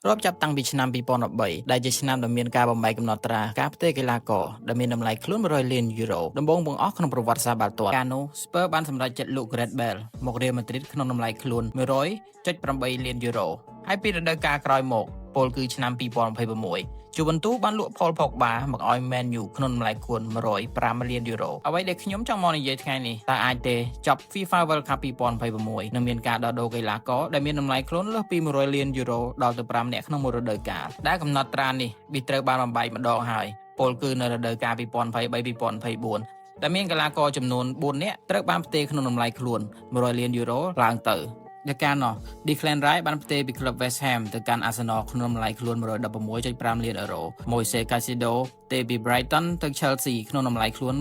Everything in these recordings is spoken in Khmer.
រាប់ចាប់តាំងពីឆ្នាំ2013ដែលជាឆ្នាំដែលមានការបំបែកកំណត់ត្រាការផ្ទេរកីឡាករដែលមានតម្លៃខ្លួន100លានយូរ៉ូដំបូងបង្អស់ក្នុងប្រវត្តិសាស្ត្របាល់ទាត់កាលនោះ Spurs បានសម្រេចចិត្តលក់ Gareth Bale មក Real Madrid ក្នុងតម្លៃខ្លួន100.8លានយូរ៉ូហើយពីរដូវកាលក្រោយមកពលគឺឆ្នាំ2026ជូវិនទូបានលក់ Paul Pogba មកឲ្យ Man U ក្នុងតម្លៃខ្លួន105លានយូរ៉ូអ្វីដែលខ្ញុំចង់មកនិយាយថ្ងៃនេះតើអាចទេចប់ FIFA World Cup 2026នឹងមានការដោះដូរកីឡាករដែលមានតម្លៃខ្លួនលើសពី100លានយូរ៉ូដល់ទៅ5នាក់ក្នុងមួយរដូវកាលដែលកំណត់ត្រានេះវាត្រូវបានបំបែកម្ដងហើយពលគឺនៅរដូវកាល2023-2024ដែលមានកីឡាករចំនួន4នាក់ត្រូវបានផ្ទេរក្នុងតម្លៃខ្លួន100លានយូរ៉ូឡើងទៅនៅកាលនោះ Declan Rice បានផ្ទេរពីក្លឹប West Ham ទៅកាន់ Arsenal ក្នុងតម្លៃខ្លួន116.5លានអឺរ៉ូ Moises Caicedo ផ្ទេរពី Brighton ទៅ Chelsea ក្នុងតម្លៃខ្លួន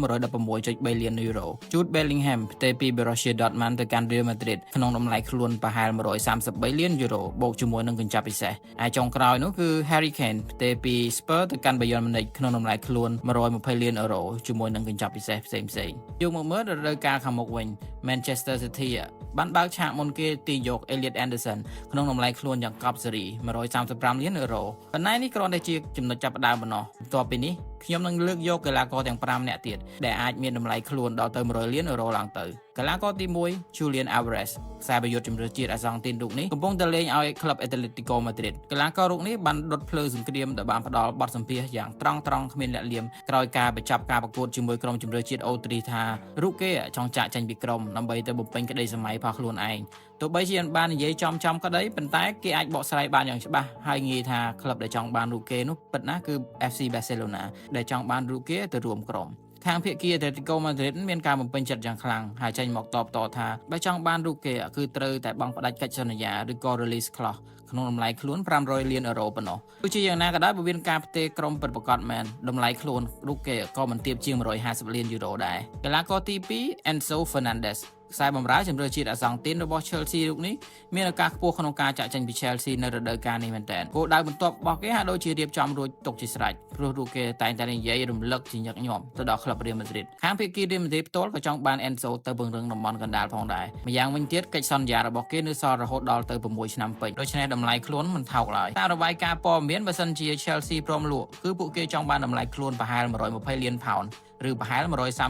116.3លានយូរ៉ូ Jude Bellingham ផ្ទេរពី Borussia Dortmund ទៅកាន់ Real Madrid ក្នុងតម្លៃខ្លួនប្រហែល133លានយូរ៉ូបូកជាមួយនឹងកញ្ចប់ពិសេសឯចុងក្រោយនោះគឺ Harry Kane ផ្ទេរពី Spurs ទៅកាន់ Bayern Munich ក្នុងតម្លៃខ្លួន120លានអឺរ៉ូជាមួយនឹងកញ្ចប់ពិសេសផ្សេងៗយកមកមើលរដូវកាលខាងមុខវិញ Manchester City បានបើកឆាកមុនគេទីយក Elliot Anderson ក្នុងតម្លៃខ្លួនយ៉ាងកប់សេរី135លានអឺរ៉ូប៉ុន្តែនេះគ្រាន់តែជាចំណុចចាប់ផ្ដើមប៉ុណ្ណោះបន្ទាប់ពីនេះខ្ញុំនឹងលើកយកកីឡាករទាំង5នាក់ទៀតដែលអាចមានតម្លៃខ្លួនដល់ទៅ100លានអឺរ៉ូឡើងទៅកីឡាករទី1 Julian Alvarez ខ្សែប្រយុទ្ធជម្រើសជាតិអាសង់ទីនរូបនេះកំពុងតែលេងឲ្យក្លឹប Atletico Madrid កីឡាកររូបនេះបានដុតភ្លើងសង្គ្រាមដែលបានផ្ដល់បទសម្ភាសន៍យ៉ាងត្រង់ត្រង់គ្មានលាក់លៀមក្រោយការបញ្ចប់ការប្រកួតជាមួយក្រុមជម្រើសជាតិអូទ្រីថារូបគេចង់ចាកចេញពីក្រុមដើម្បីទៅបំពេញក្តីសម័យរបស់ខ្លួនឯងទោះបីជាបាននិយាយចំចំក្តីប៉ុន្តែគេអាចបកស្រាយបានយ៉ាងច្បាស់ហើយងាយថាក្លឹបដែលចង់បានរូបគេនោះពិតណាស់គឺ FC Barcelona ដែលចង់បានរូបគេទៅរួមក្រុមខាងភាគី Atletico Madrid មានការបំពេញចិត្តយ៉ាងខ្លាំងហើយចេញមកតបតថាបើចង់បានរូបគេគឺត្រូវតែបង់ផ្ដាច់កិច្ចសន្យាឬក៏ release clause ក្នុងតម្លៃខ្លួន500លានអឺរ៉ូប៉ុណ្ណោះទោះជាយ៉ាងណាក៏ដោយបើមានការផ្ទេរក្រុមពិតប្រាកដមែនតម្លៃខ្លួនរូបគេក៏មិនទាបជាង150លានយូរ៉ូដែរកីឡាករទី2 Enzo Fernandez ខ្សែបម្រើជម្រើសជាតិអាសង់ទីនរបស់ Chelsea រូបនេះមានឱកាសខ្ពស់ក្នុងការចាក់ចេញពី Chelsea នៅរដូវកាលនេះមែនទែនគោលដៅបន្ទាប់របស់គេហាក់ដូចជារៀបចំរួចទុកជាស្រេចព្រោះរូបគេតែងតែនិយាយរំលឹកជាញឹកញាប់ទៅដល់ក្លឹប Real Madrid ខាងភាគី Real Madrid ផ្ទាល់ក៏ចង់បាន Enzo ទៅពង្រឹងតំបន់កណ្ដាលផងដែរម្យ៉ាងវិញទៀតកិច្ចសន្យារបស់គេនៅសល់រហូតដល់ទៅ6ឆ្នាំពេញដូច្នេះតម្លៃខ្លួនមិនថោកឡើយតាមរបាយការណ៍ព័ត៌មានបើសិនជា Chelsea ព្រមលក់គឺពួកគេចង់បានតម្លៃខ្លួនប្រហែល120លានផោនឬប្រហែល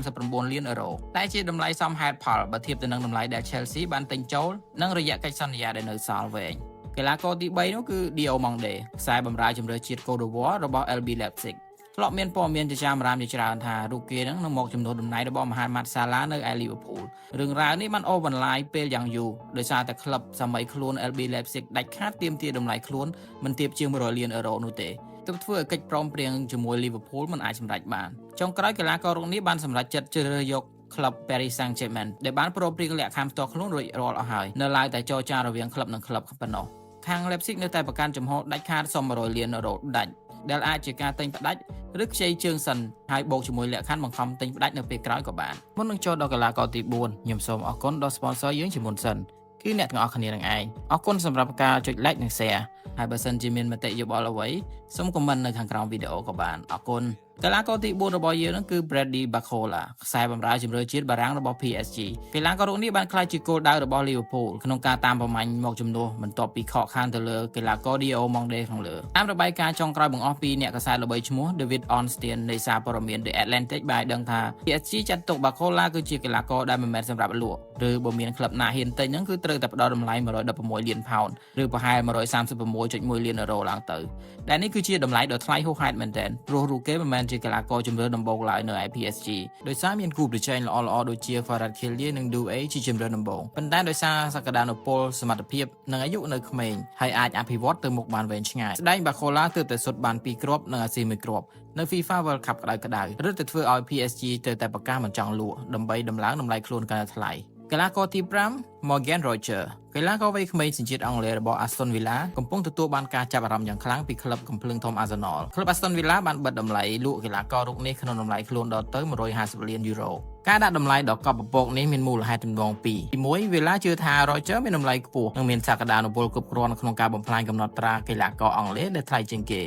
139លានអឺរ៉ូតែជាតម្លៃសមហេតុផលបើធៀបទៅនឹងតម្លៃដែល Chelsea បានទិញចូលនិងរយៈកិច្ចសន្យាដែលនៅសល់វែងកីឡាករទី3នោះគឺ Diomande ខ្សែបម្រើជម្រើសជាតិកូដវ៉ារបស់ LB Leipzig ធ្លាប់មានព័ត៌មានជាច្រើនរាមជាច្រើនថារូបគេនឹងនឹងមកជំនួសតំណែងរបស់មហាម៉ាត់សាឡានៅឯ Liverpool រឿងរ៉ាវនេះបានអូសបន្លាយពេលយ៉ាងយូរដោយសារតែក្លឹបសាមីខ្លួន LB Leipzig ដាច់ខាតទាមទារតម្លៃខ្លួនមិនទាបជាង100លានអឺរ៉ូនោះទេទើបធ្វើឲ្យកិច្ចព្រមព្រៀងជាមួយ Liverpool មិនអាចសម្រេចបានចុងក្រោយកីឡាកររូបនេះបានសម្រេចចិត្តជ្រើសរើសយកក្លឹប Paris Saint-Germain ដែលបានព្រមព្រៀងលក្ខខណ្ឌផ្ទាល់ខ្លួនរួចរាល់អស់ហើយនៅឡើយតែចរចារវាងក្លឹបនិងក្លឹបប៉ុណ្ណោះខាង Leipzig នៅតែប្រកាន់ចំហដាច់ខាតសុំ100លានអឺរ៉ូដាច់ដែលអាចជាការទិញផ្ដាច់ឬខ្ចីជើងសិនហើយបូកជាមួយលក្ខខណ្ឌបង្ខំទិញផ្ដាច់នៅពេលក្រោយក៏បានមុននឹងចូលដល់កីឡាករទី4ខ្ញុំសូមអរគុណដល់ sponsor យើងជាមុនសិនគឺអ្នកទាំងអស់គ្នានឹងឯងអរគុណសម្រាប់ការចុច like និង share ហើយបើសិនជាមានមតិយោបល់អ្វីសូម comment នៅខាងក្រោមវីដេអូក៏បានអរគុណកីឡាករទី4របស់យើងនឹងគឺ Bradley Barcola ខ្សែបម្រើជម្រើសជាតិបារាំងរបស់ PSG កីឡាកររូបនេះបានក្លាយជាគោលដៅរបស់ Liverpool ក្នុងការតាមប្រមាញ់មកជំនួសបន្ទាប់ពីខកខានទៅលើកីឡាករ Diomande ខាងលើតាមរបាយការណ៍ចុងក្រោយបង្អស់ពីអ្នកកាសែតល្បីឈ្មោះ David Ornstein នៃសារព័ត៌មាន The Atlantic បានដឹងថា PSG ចាត់ទុក Barcola គឺជាកីឡាករដែលមិនមែនសម្រាប់លក់ឬបើមានក្លឹបណាហ៊ានទិញហ្នឹងគឺត្រូវតែផ្ដល់តម្លៃ116លានផោនឬប្រហែល136.1លានអឺរ៉ូឡើងទៅដែលនេះគឺជាតម្លៃដ៏ថ្លៃហួសហេតុមែនទែនព្រោះរូបគេមិនមែនជាកីឡាករជម្រើសដំបូងឡើយនៅឯ PSG ដោយសារមានគូប្រជែងល្អៗដូចជា Kvaratskhelia និង Doué ជាជម្រើសដំបូងប៉ុន្តែដោយសារសក្តានុពលសមត្ថភាពនិងអាយុនៅក្មេងហើយអាចអភិវឌ្ឍទៅមុខបានវែងឆ្ងាយស្ដែង Barcola ទើបតែសុទ្ធបាន2គ្រាប់និងអាស៊ី1គ្រាប់នៅ FIFA World Cup ក្តៅៗរឹតតែធ្វើឲ្យ PSG ទៅតែប្រកាសមិនចង់លក់ដើម្បីដំឡើងតម្លៃខ្លួនកាន់តែថ្លៃកីឡាករទី5 Morgan Rogers កីឡាករវ័យក្មេងសញ្ជាតិអង់គ្លេសរបស់ Aston Villa កំពុងទទួលបានការចាប់អារម្មណ៍យ៉ាងខ្លាំងពីក្លឹបកំភ្លើងធំ Arsenal ក្លឹប Aston Villa បានបិទតម្លៃលក់កីឡាកររូបនេះក្នុងតម្លៃខ្លួនដល់ទៅ150លានយូរ៉ូការដាក់តម្លៃដ៏កប់ពពកនេះមានមូលហេតុចម្បងពីរទី1 Villa ជឿថា Rogers មានតម្លៃខ្ពស់និងមានសក្តានុពលគ្រប់គ្រាន់ក្នុងការបំផ្លាញកំណត់ត្រាកីឡាករអង់គ្លេសដែលថ្លៃជាងគេ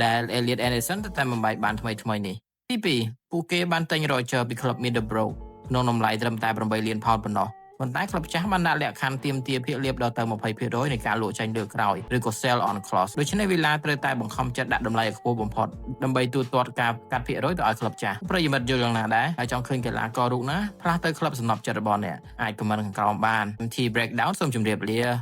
ដែល Elliot Anderson ទៅតែបំបែកបានថ្មីៗនេះទី2ពួកគេបានទិញ Rogers ពីក្លឹប Middlesbrough ក្នុងតម្លៃត្រឹមតែ8លានផោនប៉ុណ្ណោះ។ ប៉ុន្តែក្លឹបចាស់បានដាក់លក្ខខណ្ឌទាមទារភាគលាភដល់ទៅ20%នៃការលក់ចេញលើកក្រោយឬក៏ sell on clause ដូច្នេះវីឡាត្រូវតែបង្ខំចិត្តដាក់តម្លៃឲ្យខ្ពស់បំផុតដើម្បីទូទាត់ការកាត់ភាគរយទៅឲ្យក្លឹបចាស់ប្រិយមិត្តយល់យ៉ាងណាដែរហើយចង់ឃើញកីឡាកររូបណាផ្លាស់ទៅក្លឹបសំណប់ចិត្តរបស់អ្នកអាច comment ខាងក្រោមបាន។ MT Breakdown សូមជម្រាបលា។